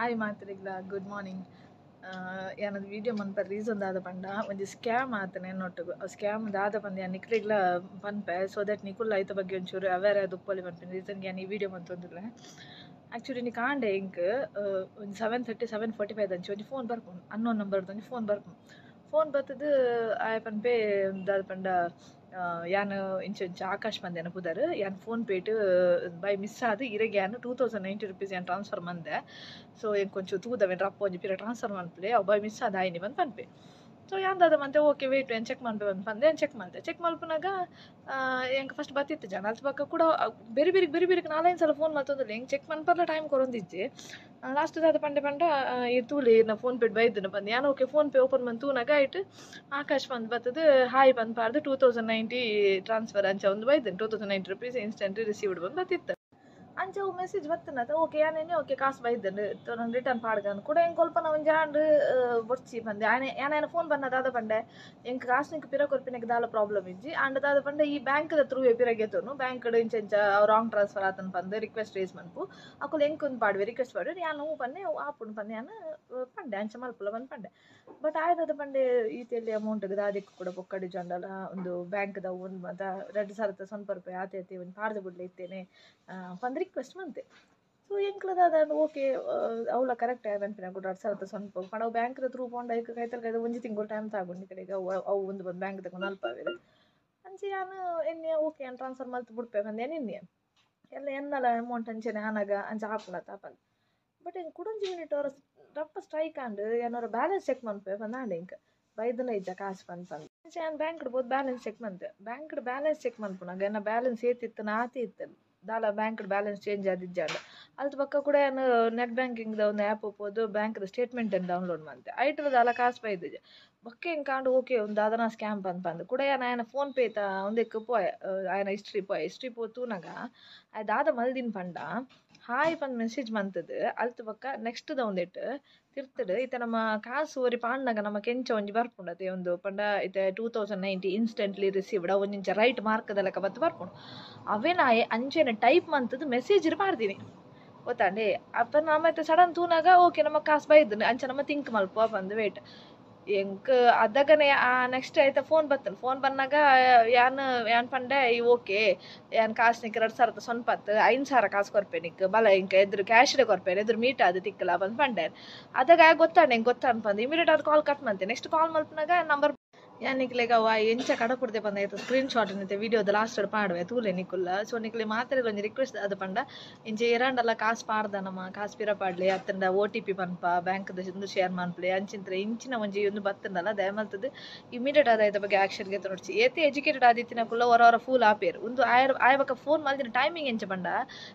Hi ಮಾತ್ರಿಗ್ಲ good morning. ಯಾನೊಂದು video ಮನ್ಪರೆ ರೀಸನ್ ದಾದ ಪಂಡ ಒಂಜಿ ಸ್ಕ್ಯಾಮ್ ಆತನೆ ಎನ್ನೊಟ್ಟುಗು. ಆ ಸ್ಕ್ಯಾಮ್ ದಾದ ಪಂದ್ ಯಾನ್ ನಿಕ್ಲೆಗ್ಲ ಪನ್ಪೆ, ಸೊ that ನಿಕುಲ್ಲ ಐತ ಬಗ್ಗೆ ಒಂಚೂರು ಅವೇರ್ ಆದ್ ಉಪ್ಪೊಲಿ ಪನ್ಪಿನ ರೀಸನ್ಗೆ ಯಾನ್ ಈ ವೀಡಿಯೋ ಮಂತೊಂದುಲ್ಲೆ. ಆಕ್ಚುಲಿ ನಿಕ್ ಆಂಡೆ ಎಂಕ್ ಒಂಜಿ 7:30 7:45 ಅಂಚಿ ಒಂಜಿ ಫೋನ್ ಬರ್ಪುಂಡು, ಅನ್ನೋನ್ ನಂಬರ್ದ ಒಂಜಿ ಫೋನ್ ಬರ್ಪುಂಡು. ಫೋನ್ ಬತ್ತುದು ಆಯೆ ಪನ್ಪೆ ದಾದ ಪಂಡ ಯಾನ್ ಇಂಚ ಇಂಚ ಆಕಾಶ್ ಪಂದ್ ಎನ್ನ ಪುದರ್, ಯಾನ್ ಫೋನ್ ಪೇಟ್ ಬೈ ಮಿಸ್ ಆದ್ ಇರೆಗ್ ಯಾನ್ 2090 ರುಪೀಸ್ ಯಾನ್ ಟ್ರಾನ್ಸ್ಫರ್ ಮಂದೆ, ಸೊ ಎಂಕ್ ಒಂಚೂರು ತೂದವೇನ್ ರಪ್ಪ ಒಂಜಿ ಪಿರ ಟ್ರಾನ್ಸ್ಫರ್ ಮನ್ಪುಲೆ ಅವು ಬೈ ಮಿಸ್ ಆದ್ ಆಯಿನಿ ಪಂದ್ ಪನ್ಪೆ. ಸೊ ಯಾನ್ ದಾದ ಮಂತೆ ಓಕೆ ವೇಟ್ ಯಾನ್ ಚೆಕ್ ಮನ್ಪೆ ಪಂದ್ ಪಂದೆ ಯಾನ್ ಚೆಕ್ ಮಲ್ತೆ. ಚೆಕ್ ಮಲ್ಪುನಗ ಎಂಕ್ ಫಸ್ಟ್ ಬತ್ತಿತ್ತು ಜನ ಅಲ್ತ್ ಬೊಕ್ಕ ಕೂಡ ಬೆರಿ ಬೆರಿಕ್ ಬೆರಿ ಬೆರಿಕ್ ನಾಲೈನ್ ಸಲ ಫೋನ್ ಮಲ್ತೊಂದುಲ್ಲೆ, ಎಂಕ್ ಚೆಕ್ ಮನ್ಪರ್ಲ ಟೈಮ್ ಕೊರೊಂದಿಜ್ಜಿ. ಲಾಸ್ಟ್ ದಾದ ಪಂಡೆ ಪಂಡ ಈರ್ ತೂಲೆ ಈರ್ನ ಫೋನ್ ಪೇಡ್ ಬೈದ್ಂಡ್ ಪಂದ್. ಯಾನ್ ಓಕೆ ಫೋನ್ ಪೇ ಓಪನ್ ಮಂತ್ ತೂನಗ ಐಟ್ ಆಕಾಶ್ ಪಂದ್ ಬತ್ತುದು ಹಾಯ್ ಪಂದ್ ಪಾಡ್ದ್ 2090 ಟ್ರಾನ್ಸ್ಫರ್ ಅಂಚ ಒಂದು ಬೈದ್ಂಡ್, 2090 ರುಪೀಸ್ ಇನ್ಸ್ಟೆಂಟ್ ರಿಸೀವ್ಡ್ ಪಂದ್ ಬತ್ತಿತ್ತು. ಅಂಚ ಅವು ಮೆಸೇಜ್ ಬತ್ತುಂಡತ ಓಕೆ ಯಾನೇನೆ ಓಕೆ ಕಾಸು ಬೈದ್ಂಡ್ ರಿಟರ್ನ್ ಪಾಡ್ಗಂದ್ ಕೂಡ ಎಂಕ್ ಒಲ್ಪನ ಒಂಜಿ ಆಂಡ್ ಬೊಡ್ಚಿ ಪಂದೆ. ಯಾನ್ ಆಯನ ಫೋನ್ ಬನ್ನ ದಾದ ಪಂಡೆ ಎಂಕ್ ಕಾಸು ನಿಂಕ್ ಪಿರ ಕೊರ್ಪಿನಕ್ ದಾಲ ಪ್ರಾಬ್ಲಮ್ ಇಜ್ಜಿ, ಆಂಡ ದಾದ ಪಂಡ ಈ ಬ್ಯಾಂಕ್ದ ತ್ರೂ ಪಿರ ಗೆತೊನು ಬ್ಯಾಂಕ್ ಇಂಚ ಇಂಚ ರಾಂಗ್ ಟ್ರಾನ್ಸ್ಫರ್ ಆತನ್ ಪಂದ್ ರಿಕ್ವೆಸ್ಟ್ ರೇಸ್ ಮನ್ಪು ಅಕುಲು ಎಂಕ್ ಒಂದು ಪಾಡ್ವೆ ರಿಕ್ವೆಸ್ಟ್ ಪಾಡ್ವೆ ಯಾನ್ ಹೂ ಪನ್ನೆ ಆಪುಂಡು ಪಂದ್ ಯಾನ್ ಪಂಡೆ ಅಂಚ ಮಲ್ಪುಲ ಪಂದ್ ಪಂಡೆ. ಬಟ್ ಆಯೆ ದಾದ ಪಂಡೆ ಈತ್ ಎಲ್ಲಿ ಅಮೌಂಟ್ ದಾದೆಕ್ ಕೂಡ ಪೊಕ್ಕಡಿ ಜಂಡಲ ಒಂದು ಬ್ಯಾಂಕ್ದ ಒಂದು ಮಾತ 2000 ರೂಪಾಯಿ ಆತೆ ಆತೆ ಒಂಜಿ ಪಾಡ್ದ್ ಬುಡ್ಲೆ ಇತ್ತೇನೆ ಪಂದ್ ರಿಕ್ವೆಸ್ಟ್ ಮಂತೆ. ಸೊ ಎಂಕ್ಲ ದಾದ ಓಕೆ ಅವಳ ಕರೆಕ್ಟ್ ಪನ್ಪಿನ ಕೂಡ 2000 ಪಂಡ ಅವು ಬ್ಯಾಂಕ್ದ ತ್ರೂ ಪೋಂಡ ಐಕ್ ಕೈತಲ್ ಕೈತ ಒಂಜಿ ತಿಂಗಳು ಟೈಮ್ ತಾಗೊಂಡು ಕಡೆಗೆ ಅವು ಅವು ಒಂದು ಬಂದು ಬ್ಯಾಂಕ್ ತಗೊಂಡು ಅಲ್ಪಾವೆರ್. ಅಂಚೆ ಯಾನ್ ಎನ್ನೆ ಓಕೆ ಯಾನ್ ಟ್ರಾನ್ಸ್ಫರ್ ಮಲ್ತ್ ಬುಡ್ಪೆ ಪಂದ್ ಯಾನ್ ಎನ್ನಿಯೆ ಎಲ್ಲ ಎನ್ನಲ ಅಮೌಂಟ್ ಅಂಚೆನೆ ಆನಗ ಅಂಚ ಆಪುಂಡತ ಪಂದ್. ಬಟ್ ಎಂಕ್ ಕುಡೊಂಜಿ ಮಿನಿಟ್ ಅವರ ರಪ್ಪ ಸ್ಟ್ರೈಕ್ ಆಂಡ್ ಯಾನ್ ಒರ ಬ್ಯಾಲೆನ್ಸ್ ಚೆಕ್ ಮನ್ಪೆ ಪಂದ್ ಆಂಡ್ ಎಂಕ್ ಬೈದನ ಇಜ್ಜ ಕಾಸು ಪಂದ್ ಪಂದ್. ಅಂಚೆ ಯಾನ್ ಬ್ಯಾಂಕ್ಡ್ ಪೋದು ಬ್ಯಾಲೆನ್ಸ್ ಚೆಕ್ ಮಂತೆ. ಬ್ಯಾಂಕ್ಡ್ ಬ್ಯಾಲೆನ್ಸ್ ಚೆಕ್ ಮನ್ಪುನಗ ಎನ್ನ ಬ್ಯಾಲೆನ್ಸ್ ಏತಿತ್ತು ಆತೆ ಇತ್ತು, ದಾಲ ಬ್ಯಾಂಕ್ಡ್ ಬ್ಯಾಲೆನ್ಸ್ ಚೇಂಜ್ ಆದಿಜ್ಜಾಂಡ್. ಅಲ್ತ್ ಬೊಕ್ಕ ಕೂಡ ಯಾನ್ ನೆಟ್ ಬ್ಯಾಂಕಿಂಗ್ದ ಒಂದು ಆ್ಯಪ್ ಪೋದು ಬ್ಯಾಂಕ್ದ ಸ್ಟೇಟ್ಮೆಂಟ್ ಡೌನ್ಲೋಡ್ ಮಂತೆ, ಐಟ್ಲ ದಾಲ ಕಾಸು ಬೈದಿಜ. ಬೊಕ್ಕ ಎಂಕ್ ಆಂಡ್ ಓಕೆ ಒಂದು ದಾದನ ಸ್ಕ್ಯಾಮ್ ಪಂದ್ ಪಂದ್. ಕೂಡ ಯಾನ್ ಆಯನ ಫೋನ್ ಪೇ ತ ಉಂದೆಕ್ ಪೋಯೆ ಆಯನ ಹಿಸ್ಟ್ರಿ ಪೋಯೆ. ಹಿಸ್ಟ್ರಿ ಪೋ ತೂನಗ ಆಯೆ ದಾದ ಮಲ್ದಿನ ಪಂಡ ಹಾಯ್ ಪಂದ್ ಮೆಸೇಜ್ ಮಂತುದು ಅಲ್ತ್ ಬೊಕ್ಕ ನೆಕ್ಸ್ಟ್ ದ ಉಂದೆಟ್ ತಿರ್ತುಡು ಇತ್ತೆ ನಮ್ಮ ಕಾಸು ಒರಿ ಪಾಂಡಗ ನಮ್ಮ ಕೆಂಚ ಒಂಜಿ ಬರ್ಪುಂಡು ಅತೆ ಒಂದು ಪಂಡ ಇತ್ತೆ 2090 ಇನ್ಸ್ಟೆಂಟ್ಲಿ ರಿಸೀವ್ಡ್ ಅವು ಒಂಜಿಂಚ ರೈಟ್ ಮಾರ್ಕ್ದ ಲೆಕ್ಕ ಬತ್ತು ಬರ್ಪುಂಡು. ಅವೇನಾಯೆ ಅಂಚೆನೆ ಟೈಪ್ ಮಂತುದು ಮೆಸೇಜ್ ಪಾಡ್ದಿನಿ ಗೊತ್ತಾಂಡೆ. ಅಪ್ಪ ನಮ್ಮ ಇತ್ತೆ ಸಡನ್ ತೂನಗ ಓಕೆ ನಮ್ಮ ಕಾಸು ಬೈದ್ಂಡ್ ಅಂಚ ನಮ್ಮ ಥಿಂಕ್ ಮಲ್ಪುವ ಪಂದ್ ವೇಟ್ ಎಂಕ್ ಅದಗನೆ ಆ ನೆಕ್ಸ್ಟ್ ಐತ ಫೋನ್ ಬತ್ತನ್. ಫೋನ್ ಬನ್ನಾಗ ಯಾನ್ ಯಾನ್ ಪಂಡೆ ಈ ಓಕೆ ಯಾನ್ ಕಾಸು ನಿಕ್ 2000 5000 ಕಾಸು ಕೊರ್ಪೆ ನಿಕ್ ಬಲ ಎಂಕ್ ಎದುರು ಕ್ಯಾಶ್ ಕೊರ್ಪೆ ಎದುರು ಮೀಟ್ ಆದ್ ತಿಕ್ಕಲ ಪಂದ್ ಪಂಡೆ. ಅದಾಗ ಗೊತ್ತಾಂಡೆ ಎಂಕ್ ಗೊತ್ತಾಂಡ್ ಪಂದ್ ಇಮಿಡಿಯೇಟ್ ಆದ್ ಕಾಲ್ ಕಟ್ ಮಂತೆ. ನೆಕ್ಸ್ಟ್ ಕಾಲ್ ಮಲ್ಪುನಗ ನಂಬರ್ ಯಾನ್ ನಿಕ್ಲೆಗ್ ಅವ ಎಂಚ ಕಡಪುಡ್ದೆ ಪಂದ್ ಐತ ಸ್ಕ್ರೀನ್ ಶಾಟ್ ನಿತೆ ವೀಡಿಯೋದ ಲಾಸ್ಟ್ ಪಾಡುವೆ ತೂಲೆ ನಿಕುಲ್ಲ. ಸೊ ನಿಕ್ಲೆ ಮಾತ್ರೆಗ್ ಒಂಜಿ ರಿಕ್ವೆಸ್ಟ್ ದಾದ ಪಂಡ ಇಂಚ ಏರಾಂಡಲ ಕಾಸು ಪಾಡ್ದ ನಮ್ಮ ಕಾಸು ಪಿರ ಪಾಡ್ಲೆ ಅತ್ತಂಡ OTP ಪನ್ಪ ಬ್ಯಾಂಕ್ದ ಉಂದು ಶೇರ್ ಮನ್ಪುಲೆ ಅಂಚಿಂತ್ರ ಇಂಚಿನ ಒಂಜಿ ಉಂದು ಬತ್ತುಂಡಲ ದಯಮಲ್ತುದು ಇಮಿಡಿಯೇಟ್ ಆದ್ ಐತ ಬಗ್ಗೆ ಆಕ್ಷನ್ ಗೆತೊನೊಡ್ಚಿ. ಏತೆ ಎಜುಕೇಟೆಡ್ ಆದಿತ್ತಿನಕುಲ್ಲ ಒರ ಒರ ಫೂಲ್ ಆಪೇರ್ ಉಂದು ಆಯ ಬೊಕ್ಕ ಫೋನ್ ಮಲ್ದಿನ ಟೈಮಿಂಗ್ ಎಂಚ ಪಂಡ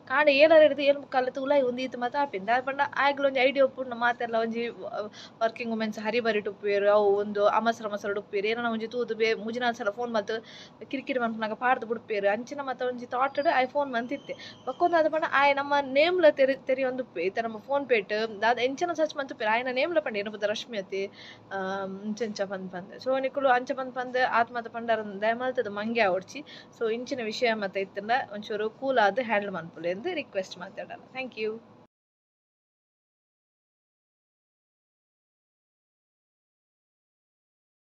ಕಾಂಡೆ 7:30 ಡ್ದ್ 7:45 ಉಲಾಯಿ ಉಂದು ಈತ್ ಮಾತ ಆಪಿಂದ. ದಾದ ಪಂಡ ಆಯಗ್ಲ ಒಂಜಿ ಐಡಿಯಾ ಉಪ್ಪುಂಡು ಮಾತೆರ್ಲ ಒಂಜಿ ವರ್ಕಿಂಗ್ ವುಮೆನ್ಸ್ ಹರಿ ಬರಿಟ್ ಉಪ್ಪುವೆರ್ ಅವು ಒಂದು ಅಮಸರ ಮಸರಡ್ ಉಪ್ಪುವೆರ್ ಏನನ ಒಂಜಿ ತೂದು ಬೇ ಮೂಜಿ ನಾಲ್ ಸಲ ಫೋನ್ ಮಲ್ತ್ ಕಿರಿಕಿರಿ ಮನ್ಪುನಗ ಪಾಡ್ದ್ ಬುಡ್ಪೇರ್ ಅಂಚಿನ ಮಾತ ಒಂಜಿ ಥಾಟ್ ಆಯ್ ಫೋನ್ ಮಂತಿತ್ತೆ. ಬೊಕ್ಕೊಂದು ದಾದ ಪಂಡ ಆಯೆ ನಮ್ಮ ನೇಮ್ಲ ತೆರಿಯೊಂದುಪ್ಪೆ ಇತ್ತೆ ನಮ್ಮ ಫೋನ್ ಪೇಟ್ ದಾದ ಎಂಚನ ಸರ್ಚ್ ಮಂತುಪ್ಪೆರ್ ಆಯನ ನೇಮ್ಲ ಪಂಡೆ ಏನ ಪುದರ್ ರಶ್ಮಿ ಅತಿ ಇಂಚ ಪಂದ್ ಪಂದ್. ಸೊ ನಿಕುಲು ಅಂಚ ಪಂದ್ ಪಂದ್ ಆತ್ ಮಾತ ಪಂಡರ್ ದಯಮಲ್ತುದು ಮಂಗೆ ಆವೊಡ್ಚಿ. ಸೊ ಇಂಚಿನ ವಿಷಯ ಮಾತ ಇತ್ತುಂಡ ಒಂಚೂರು ಕೂಲ್ ಆದ್ ಹ್ಯಾಂಡಲ್ ಮನ್ಪುಲೆ ಅಂದ್ ರಿಕ್ವೆಸ್ಟ್ ಮಾತಾಡಲ. Thank you.